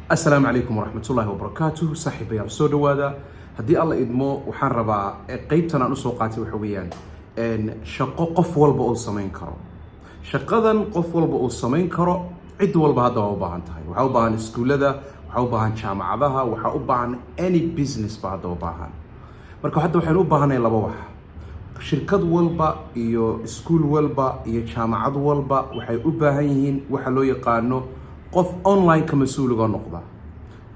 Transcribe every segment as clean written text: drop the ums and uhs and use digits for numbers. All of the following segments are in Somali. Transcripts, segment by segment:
Asalaamu calaykum waraxmatullaahi wabarakaatuh. Saaxiibayaal, soo dhawaada. Haddii Alla idmo, waxaan rabaa qeybtan aan usoo qaatay waxa weeyaan shaqo qof walba uu samayn karo. Shaqadan qof walba uu samayn karo, cid walba hadda waa u baahan tahay. Waxaa u baahan iskuullada, waxaa u baahan jaamacadaha, waxaa u baahan any business ba hadda u baahan. Marka hadda waxaynu u baahanay laba wax. Shirkad walba iyo iskuul walba iyo jaamacad walba waxay u baahan yihiin waxa loo yaqaano qof online-ka mas-uuliga noqda.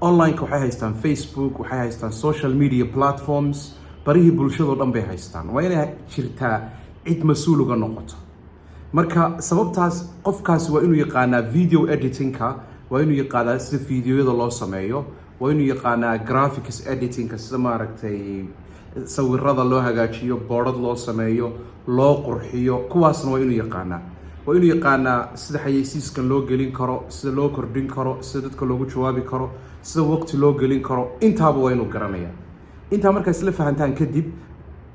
Online-ka waxay haystaan Facebook, waxay haystaan social media platforms, barihii bulshadao dhan bay haystaan. Waa inay jirtaa cid mas-uul uga noqoto. Marka sababtaas, qofkaasi waa inuu yaqaanaa video editing-ka, waa inuu yaqaanaa sida videoyada loo sameeyo, waa inuu yaqaanaa graphics editing-ka, sida maaragtay sawirada loo hagaajiyo, boodhad loo sameeyo, loo qurxiyo, kuwaasna waa inuu yaqaanaa. Waa inuu yaqaanaa sida xayeysiiskan loo gelin karo, sida loo kordhin karo, sida dadka loogu jawaabi karo, sida waqti loo gelin karo. Intaaba waa inuu garanaya. Intaa markaa isla fahantaan kadib,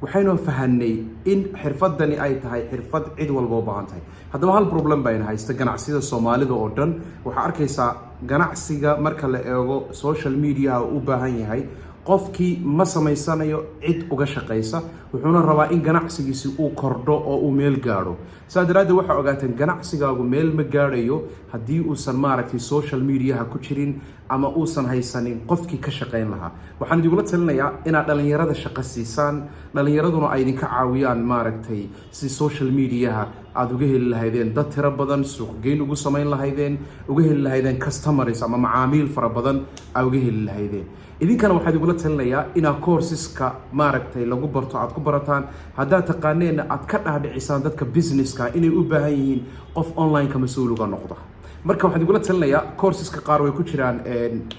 waxaynu fahanay in xirfadani ay tahay xirfad cid walba u baahan tahay. Haddaba hal problem bayna haysta ganacsiyada Soomaalida oo dhan. Waxaa arkaysaa ganacsiga marka la eego social mediaha u baahan yahay, qofkii ma samaysanayo cid uga shaqaysa, wuxuuna rabaa in ganacsigiisi uu kordho oo uu meel gaadho. Saa daraaddeed waxaa ogaateen ganacsigaagu meel ma gaadhayo haddii uusan maaragtay social mediaha ku jirin ama uusan haysanin qofkii ka shaqayn lahaa. Waxaan idigula talinayaa inaad dhallinyarada shaqo siisaan, dhallinyaraduna ay idinka caawiyaan maaragtay si social mediaha aada uga heli lahaydeen dad tiro badan, suuqgeyn ugu samayn lahaydeen, uga heli lahaydeen customers ama macaamiil fara badan aa uga heli lahaydeen. Idinkana waxaa igula talinayaa inaad courseska maaragtay lagu barto aad ku barataan. Haddaad taqaaneenna, aad ka dhaadhicisaan dadka businesska inay u baahan yihiin qof online-ka mas-uul uga noqda. Marka waxaan igula talinayaa, courseska qaar way ku jiraan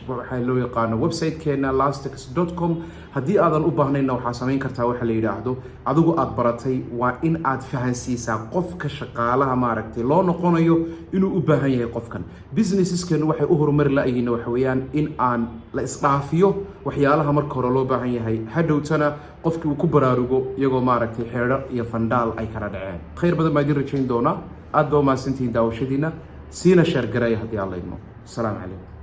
waxaa loo yaqaano website-keena lastex.com. Haddii aadan u baahnayna, waxaa samayn kartaa waxa la yidhaahdo adigu aad baratay waa in aad fahansiisaa qofka shaqaalaha maaragtay loo noqonayo inuu u baahan yahay qofkan. Businesseskeenu waxay u horumari la-yihiin waxa weeyaan in aan la isdhaafiyo waxyaalaha marka hore loo baahan yahay, hadhowtana qofkii uu ku baraarugo iyagoo maaragtay xeedho iyo fandhaal ay kala dhaceen. Khayr badan baa idin rajayn doonaa. Aad baa umahadsantihiin daawashadiina, siina share gareeya haddii Alla idmo. Asalaamu calaykum.